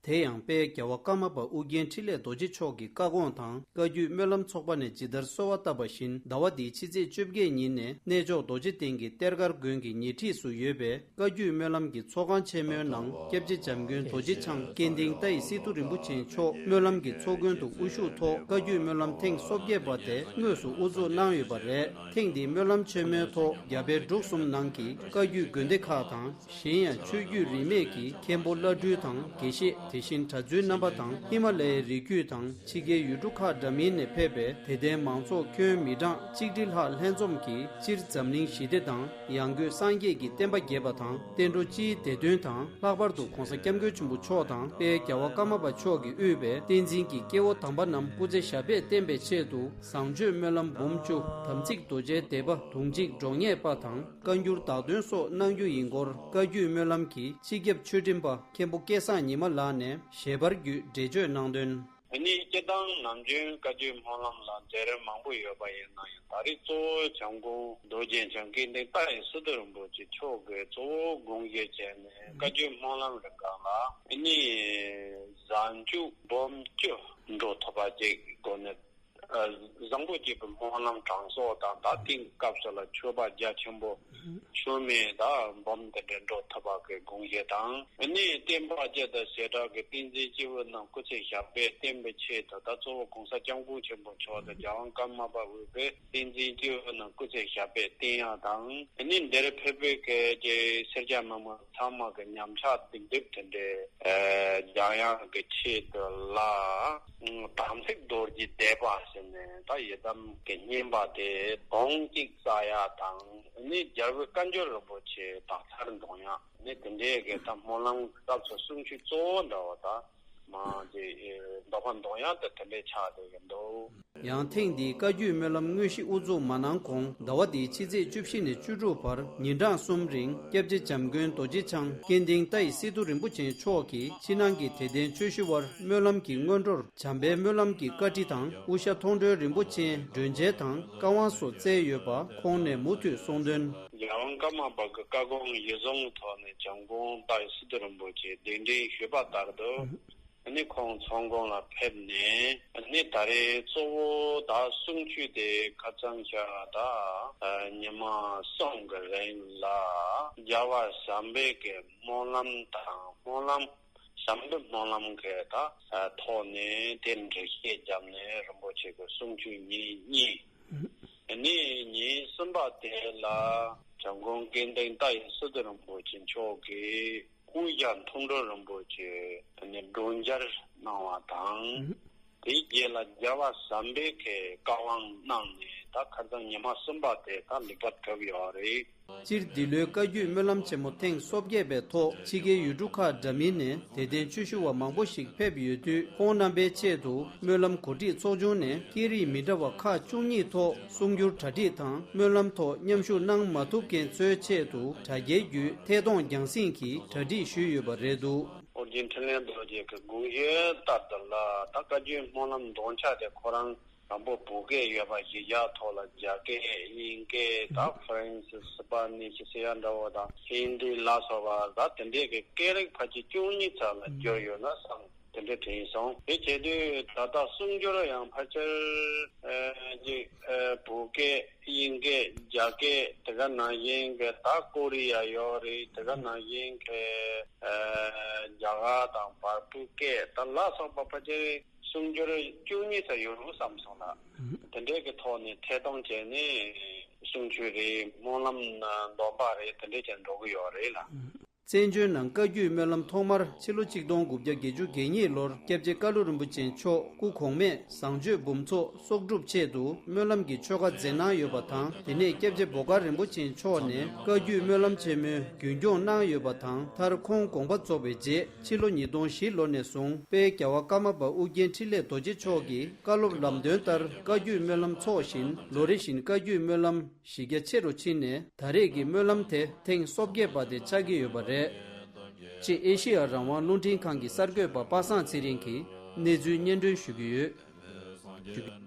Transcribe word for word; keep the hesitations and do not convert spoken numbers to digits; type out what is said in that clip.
དེ་ཡང་དཔལ་རྒྱལ་བ་ཀརྨ་པ་ཨུ་རྒྱན་འཕྲིན་ལས་རྡོ་རྗེ་མཆོག་གི་བཀའ་དགོངས་དང་བཀའ་བརྒྱུད་སྨོན་ལམ་ཚོགས་པ་ནས་ཇི་ལྟར་གསོལ་བ་བཏབ་པ་བཞིན་ཟླ་བ་འདིའི་ཕྱི་ཚེས་བཅོ་བརྒྱད་ཉིན་ནས་གནས་མཆོག་རྡོ་རྗེ་གདན་གྱི་གཏེར་སྒར་དགོན་གྱི་ཉེ་འཁྲིས་སུ་ཡོད་པའི་བཀའ་བརྒྱུད་སྨོན་ལམ་གྱི་ཚོགས་ཁང་ཆེན་མོའི་ནང་སྐྱབས་རྗེ་བྱམས་མགོན་རྡོ་རྗེ་འཆང་ཀེན་ཏིང་ཏཱའི་སི་ཏུ་རིན་པོ་ཆེ་མཆོག་སྨོན་ལམ་གྱི་ཚོགས་མགོན་དུ་དབུ་བཞུགས་ཐོག་བཀའ་བརྒྱུད་སྨོན་ལམ་ཐེངས་སོ་བརྒྱད་པ་དེ་དངོས་སུ་དབུ་འཛུགས་གནང་ཡོད་པ་རེད། ཐེངས་འདིའི་སྨོན་ལམ་ཆེན་མོའི་ཐོག་རྒྱ་བལ་འབྲུག་གསུམ་ནང་གི་བཀའ་བརྒྱུད་དགོན་སྡེ་ཁག་དང་། གཞན་ཡང་ཆོས་བརྒྱུད་རིས་མེད་ཀྱི་མཁན་པོ་བླ་སྤྲུལ་དང་དགེ་བཤེས། དེ་བཞིན་གྲྭ་བཙུན་རྣམ་པ་དང་ཧི་མ་ལ་ཡའི་རི་རྒྱུད་དང་ཕྱི་རྒྱལ་ཡུལ་གྲུ་ཁག་འདྲ་མིན་ནས་ཕེབས་པའི་དད་ལྡན་མང་ཚོགས་ཁྱོན་མི་གྲངས་གཅིག་ཁྲི་ལྷག་ལྷན་འཛོམས་ཀྱིས་སྤྱིར་འཛམ་གླིང་ཞི་བདེ་དང་ཡང་སྒོས་སངས་རྒྱས་ཀྱི་བསྟན་པ་རྒྱས་པ་དང་བསྟན་འགྲོ་སྤྱིའི་བདེ་དོན་དང་། ལྷག་པར་དུ་༧གོང་ས་༧སྐྱབས་མགོན་ཆེན་པོ་མཆོག་དང་དཔལ་རྒྱལ་བ་ཀརྨ་པ་མཆོག་གིས་དབུས་པའི་བསྟན་འཛིན་གྱི་སྐྱེ་བོ་དམ་པ་རྣམས་སྐུ་ཚེ་ཞབས་པད་བརྟན་པའི་ཆེད་དུ་བཟང་སྤྱོད་སྨོན་ལམ་འབུམ་བཅུ། དམ་ཚིག་རྡོ་རྗེའི་བཟླས་པ་དུང་འཇིགས་མགྲོན་གཉེར་པ་དང་། བཀའ་འགྱུར་བདག་དོན་སོགས་གནང་རྒྱུ་ཡིན་སྐོར། བཀའ་བརྒྱུད་སྨོན་ལམ་གྱི་སྤྱི་ཁྱབ་ཆོས་འབྲེལ་པ་མཁན་པོ་སྐལ་བཟང་ཉི་མ་ལགས་ནས་ཞལ་པར་བརྒྱུད་འགྲེལ་བརྗོད་གནང་དོན། ཨ་ནི་སྤྱིར་བཏང་ནམ་རྒྱུན་བཀའ་བརྒྱུད་སྨོན་ལམ་ལ་མཛད་རིམ་མང་པོ་ཡོད་པ་ཡིན་ན་ཡང་། ད་རེས་གཙོ་བོ་བྱམས་མགོན་རྡོ་རྗེ་འཆང་ཀུན་ལྡན་ཏཱའི་སི་ཏུ་རིན་པོ་ཆེ་མཆོག་གིས་གཙོ་བོ་དགོངས་བཞེས་བྱས་ནས། བཀའ་བརྒྱུད་སྨོན་ལམ་རིམ་ཁག་ལ་ཨ་ནི་བཟང་སྤྱོད་འབུམ་བཅུ་འགྲོ་ཐུབ་པ་ཅིག་གི་སྒོ་ནས། ཨ། བཟང་པོ་སྐྱེས་པའི་སྨོན་ལམ་གྲངས་གསོག་དང་། ད་དེང་སྐབས་སུ་ལ་མཆོད་པ་རྒྱ་ཆེན་པོ་མཆོད་མེ་ད་འབུམ་དེ་འདྲ་འགྲོ་ཐུབ་པ་གི་དགོངས་བཞེད་དང་། ཨ་ནི་བསྟན་པ་སྤྱི་དང་བྱེ་བྲག་གི་བསྟན་འཛིན་སྐྱེས་བུ་རྣམས་སྐུ་ཚེ་ཞབས་པད་བརྟན་པའི་ཆེད་དུ། ད་གཙོ་བོ་༧གོང་ས་༧སྐྱབས་མགོན་ཆེན་པོ་མཆོག་དང་རྒྱལ་དབང་ཀརྨ་པ་དབུས་པའི་བསྟན་འཛིན་སྐྱེས་བུ་རྣམས་སྐུ་ཚེ་ཞབས་པད་བརྟན་ཡག་དང་། ཨ་ནི་འདིར་ཕེབས་པའི་གི་སེར་སྐྱ་མི་མང་ཚང་མ་གི་ཉམས་ཆག་སྡིག་སྒྲིབ་དེ་འདྲའི་ཨ་སྦྱང་ཡག་གི་ཆེད་དུ་ལ། དམ་ཚིག་རྡོ་རྗེ་བཟླས་པ་ཟེར་ནས། ད་ཡི་དམ་གྱི་བསྙེན་པ་དེ་དུང་གཅིག་བསགས་ཡག་དང་། ནི་རྒྱལ་བའི་བཀའ་འགྱུར་རིན་པོ་ཆེ་དག་ཚར་འདོན་ཡག། ནི་དེ་འདྲའི་གི་ད་སྨོན་ལམ་སྐབས་སུ་གསུང་ཆོས་གཙོ་བོ་འདྲ་བོ་ད་མ་དེ་འདོན་པ་འདོན་ཡག་དེ་དེ་འདྲའི་ཆགས་བསྡད་ཀྱི་འདུག། ཡང་ཐེངས་འདིའི་བཀའ་བརྒྱུད་སྨོན་ལམ་དངོས་གཞི་དབུ་འཛུགས་མ་གནང་གོང་། ཟླ་བ་འདིའི་ཕྱི་ཚེས་བཅུ་བཞི་ནས་བཅུ་དྲུག་བར་ཉིན་གྲངས་གསུམ་རིང་སྐྱབས་རྗེ་བྱམས་མགོན་རྡོ་རྗེ་འཆང་ཀུན་ལྡན་ཏཱའི་སི་ཏུ་རིན་པོ་ཆེ་མཆོག་གིས་ཕྱི་ནང་གི་དད་ལྡན་ཆོས་ཞུ་བར་སྨོན་ལམ་གྱི་སྔོན་འགྲོར་བྱམས་པའི་སྨོན་ལམ་གྱི་བཀའ་ཁྲིད་དང་། དབུ་ཞྭ་མཐོང་གྲོལ་རིན་པོ་ཆེའི་མགྲོན་བྱེད་དང་བཀའ་དབང་སོགས་བསྩལ་ཡོད་པ་ཁོང་ནས་མུ་མཐུད་གསུངས་དོན། རྒྱལ་དབང་ཀརྨ་པ་གི་བཀའ་དགོངས་གཞིར་བཟུང་ཐོག་ནས་བྱམས་མགོན་ཏཱའི་སི་ཏུ་རིན་པོ་ཆེས་གདན་འདྲེན་ཞུས་པ་ལྟར་དུ། ནི་ཁོང་མཚོ་སྔོན་ལ་ཕེབས་ནས། ནི་ད་རེས་གཙོ་བོ་ད་གསུང་ཆོས་དེ་ཁ་སང་ཞག་ད་ཉི་མ་གསུམ་གྱི་རིང་ལ་རྒྱལ་བ་བྱམས་པའི་གི་སྨོན་ལམ་དང་། སྨོན་ལམ་བྱམས་པའི་སྨོན་ལམ་གྱི་ད་ཐོག་ནས་དེ་འགྲེལ་བཤད་བརྒྱབ་ནས་རིན་པོ་ཆེ་གི་གསུང་ཆོས་ཉིན་གཉིས། ནི་ཉིན་གསུམ་པ་དེ་ལ་བྱམས་མགོན་ཀུན་ལྡན་ཏཱའི་སི་ཏུ་རིན་པོ་ཆེ་མཆོག་གིས་དབུ་ཞྭ་མཐོང་གྲོལ་རིན་པོ་ཆེ་ནས་སྒྲོལ་སྦྱར་གནང་བ་དང་། དེའི་རྗེས་ལ་རྒྱལ་བ་བྱམས་པའི་གི་བཀའ་དབང་གནང་ནས། ད་ཁ་སང་ཉི་མ་གསུམ་པ་དེ་ད་ལེགས་པར་གྲུབ་ཡོད་རེད། སྤྱིར་འདི་ལོའི་བཀའ་བརྒྱུད་སྨོན་ལམ་ཆེན་མོ་ཐེངས་སོ་བརྒྱད་པའི་ཐོག་ཕྱི་རྒྱལ་ཡུལ་གྲུ་ཁག་འདྲ་མིན་ནས་དད་ལྡན་ཆོས་ཞུ་བ་མང་པོ་ཞིག་ཕེབས་ཡོད་དུས། ཁོང་རྣམ་པའི་ཆེད་དུ་སྨོན་ལམ་གོ་སྒྲིག་ཚོགས་ཆུང་ནས་སྐད་རིགས་མི་འདྲ་བ་ཁག་བཅུ་གཉིས་ཐོག་གསུང་སྒྱུར་གྲ་སྒྲིག་དང་། སྨོན་ལམ་ཐོག་མཉམ་ཞུགས་གནང་མ་ཐུབ་མཁན་ཚོའི་ཆེད་དུ་དྲ་རྒྱའི་བརྒྱུད་ཐད་གཏོང་རྒྱང་སྲིང་གིས་གྲ་སྒྲིག་ཞུས་ཡོད་པ་རེད་འདུག། ཨོ་རྒྱན་འཕྲིན་ལས་རྡོ་རྗེ་གི་དགོངས་བཞེད་ལྟར་དུ་ལ། ད་བཀའ་བརྒྱུད་སྨོན་ལམ་འདོན་ཆ་དེ་ཁོ་རང་དང་པོ་བོད་སྐད་ཡོད་པ་གཞི་བཞག་ཐོག་ལ་རྒྱ་སྐད། དབྱིན་སྐད། ད་ཧྥ་རན་སི། སི་པ་ནི་ཤི་ཟེར་ཡ་འདྲ་བོ་དང་། ཧིན་དི་ལ་སོགས་པ་ད་དེ་འདྲའི་གི་སྐད་རིགས་ཕལ་ཆེར་བཅུ་གཉིས་ཙམ་ལ་བསྒྱུར་ཡོད་ན་བསམ། དེ་འདྲ་དྲན་སོང་། དེ་བྱེད་དུས་ད་ལྟ་གསུང་སྒྱུར་ཡང་ཕལ་ཆེར་ཨ་ཅིག་ཨ་བོད་སྐད། དབྱིན་སྐད། རྒྱ་སྐད། དེ་ག་ནང་བཞིན་གི་ད་ཀོ་རི་ཡ་ཡོད་རེད། དེ་ག་ནང་བཞིན་གི་ཨ་རྒྱ་གར་དང་བལ་པོའི་སྐད་ད་ལ་སོགས་པ་ཕལ་ཆེར་གསུང་སྒྱུར་བཅུ་གཉིས་ཙམ་ཡོད་རུང་བསམ་སོང་ལ། དེ་འདྲའི་གི་ཐོག་ནས་ཐད་གཏོང་བྱས་ནས་གསུང་ཆོས་རེད། སྨོན་ལམ་འདོན་པ་རེད། དེ་འདྲས་ཀྱང་འགྲོ་གི་ཡོད་རེད་ལ། བཙན་བྱོལ་ནང་བཀའ་བརྒྱུད་སྨོན་ལམ་ཐོག་མར་ཕྱི་ལོ་ཆིག་སྟོང་དགུ་བརྒྱ་བརྒྱད་ཅུ་གྱ་གཉིས་ལོར་སྐྱབས་རྗེ་ཀ་ལུ་རིན་པོ་ཆེ་མཆོག་སྐུ་གོང་མས་བཟང་སྤྱོད་འབུམ་ཚོགས་གསོག་སྒྲུབ་ཆེད་དུ་སྨོན་ལམ་གྱི་ཆོ་ག་མཛད་གནང་ཡོད་པ་དང་། དེ་ནས་སྐྱབས་རྗེ་བོ་དཀར་རིན་པོ་ཆེ་མཆོག་ནས་བཀའ་བརྒྱུད་སྨོན་ལམ་ཆེན་མོའི་རྒྱུན་སྐྱོང་གནང་ཡོད་པ་དང་། མཐར་ཁོང་དགོངས་པ་རྫོགས་པའི་རྗེས་ཕྱི་ལོ་ཉིས་སྟོང་བཞི་ལོ་ནས་བཟུང་དཔལ་རྒྱལ་བ་ཀརྨ་པ་ཨུ་རྒྱན་འཕྲིན་ལས་རྡོ་རྗེ་མཆོག་གི་བཀའ་སློབ་ལམ་སྟོན་ལྟར་བཀའ་བརྒྱུད་སྨོན་ལམ་འཚོགས་བཞིན། ལོ་རེ་བཞིན་བཀའ་བརྒྱུད་སྨོན་ལམ་གཞི་རྒྱ་ཆེ་རུ་ཕྱིན་ནས། ད་རེས་ཀྱི་སྨོན་ལམ་དེ་ཐེངས་སོ་བརྒྱད་པ་དེ་ཆགས་ཀྱི་ཡོད་པ་རེད། ཅེས་ཨེ་ཤེ་ཡ་རང་དབང་རླུང་འཕྲིན་ཁང་གི་གསར་འགོད་པ་པ་སངས་ཚེ་རིང་གིས་གནས་ཚུལ་སྙན་སྒྲོན་ཞུ་གི་ཡོད།